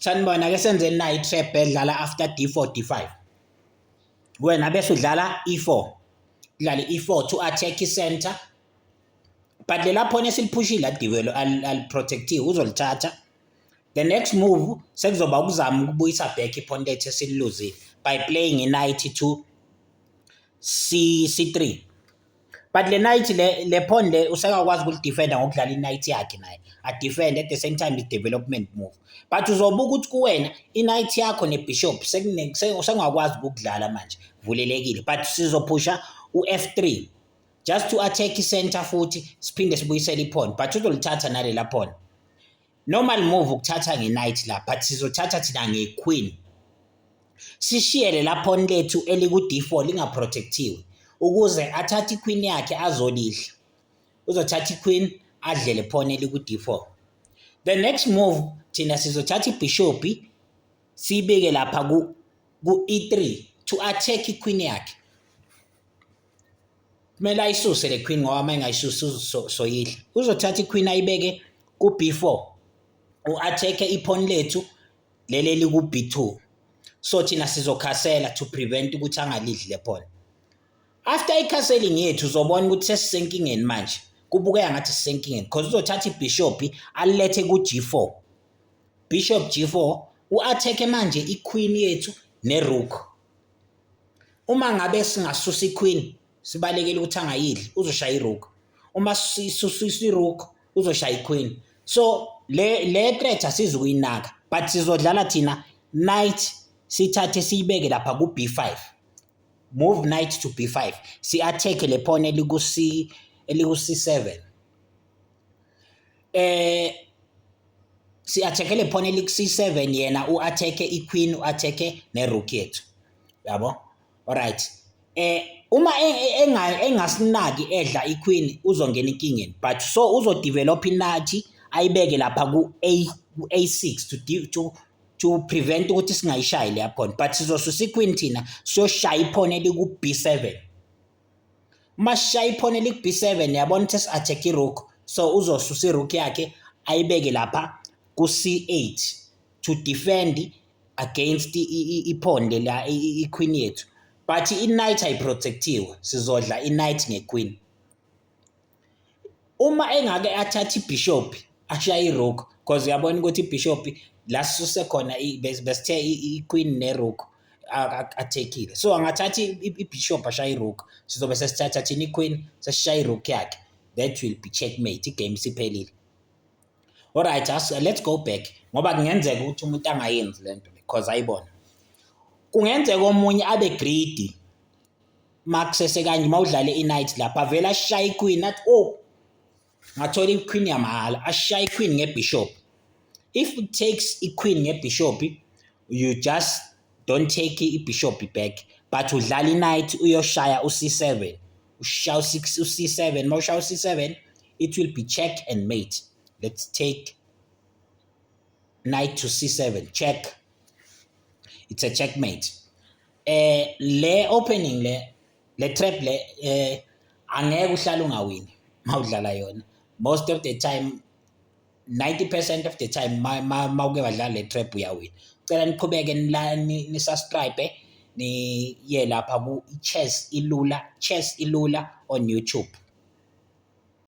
Sanibona, ke senzeni nayo i-trap edlala after D4 D5. Wena bese udlala E4. Udlale E4 to attack i-center. But lela pawn esiliphushile alidevelop, aliprotectiwe, uzolithatha. The next move sekuzoba ukuzama ukubuyisa back ipawn lethu esililuzile by playing i-knight to C C3. But le knight le pawn le usengakwazi ukulidefenda ngokudlala i-knight yakhe naye. A-defend at the same time is development move. But uzobuka ukuthi kuwena i-knight yakho ne-bishop sengakwazi ukudlala manje, vulelekile. But sizophusha u-F3 just to attack i-center futhi siphinde sibuyisele ipawn, but uzolithatha nalela pawn. Normal move ukuthatha nge-knight la, but sizothatha thina nge-queen. Sishiye lela pawn lethu eliku-D4 lingaprotectiwe ukuze athathe i-queen yakhe azolidla. Uzothatha i-queen adle le pawn eliku-D4. The next move thina sizothatha i-bishop siyibeke lapha ku-E3 to attack i-queen yakhe. Kumele ayisuse le queen ngoba uma engayisusi soyidla. Uzothatha i-queen ayibeke ku-B4, u-attack ipawn lethu leli eliku-B2. So thina sizokhasela to prevent ukuthi angalidli le pawn. After i-castling yethu uzobona ukuthi sesisenkingeni manje. Kubukeka ngathi sisenkingeni because uzothatha i-bishop alilethe ku-G4. Bishop G4 u-attack manje i-queen yethu ne-rook. Uma ngabe singasusa i-queen sibalekele ukuthi angayidli, uzoshaya i-rook. Uma sisusa i-rook, uzoshaya i-queen. So le threat asizukuyinaka, but sizodlala thina knight, sithathe siyibeke lapha ku-B5. Move knight to B5. Si-attack le pawn eliku-C eliku-C7. Si-attack le pawn eliku-C7, yena u-attack i-queen, u-attack ne-rook yethu, yabo. Alright, uma engasinaki edla i-queen, uzongena enkingeni, but so uzodevelop i-knight ayibeke lapha ku-A ku-A6 to prevent ukuthi singayishayi leya pawn, but sizosusa i-queen thina siyoshaya ipawn eliku-B7. Uma sishaya ipawn eliku-B7, yabona ukuthi si-attack i-rook, so uzosusa i-rook yakhe ayibeke lapha ku-C8 to defend against ipawn lela, i-queen yethu, but i-knight ayiprotectiwe, sizodla i-knight nge-queen. Uma engake athathe i-bishop ashaye i-rook, because uyabona ukuthi i-bishop la sisuse khona besithe i-queen ne-rook attackile, so angathatha i-bishop ashaye i-rook, sizobe sesithatha thina i-queen sesishaya i-rook yakhe. That will be checkmate, igame isiphelile. Alright, let's go back ngoba kungenzeka ukuthi umuntu angayenzi lento because ayibona. Kungenzeka omunye abe greedy makusese kanje, mawudlale i-knight lapha avele ashaye i-queen, athi, "Oh, ngathola i-queen yamahhala," ashaye i-queen nge-bishop. If it takes i-queen nge-bishop, you just don't take i-bishop back, but udlala i-knight uyoshaya u-C7. Ushaya u-C7, mawushaya u-C7, it will be check and mate. Let's take knight to C7 check. It's a checkmate. Le opening le trap le angeke uhlale ungawini mawudlala yona. Most of the time, 90% of the time, mawuke wadlala le trap, uyawina. Cela niqhubeke ni subscribe, niye lapha ku Chess Ilula, Chess Ilula on YouTube.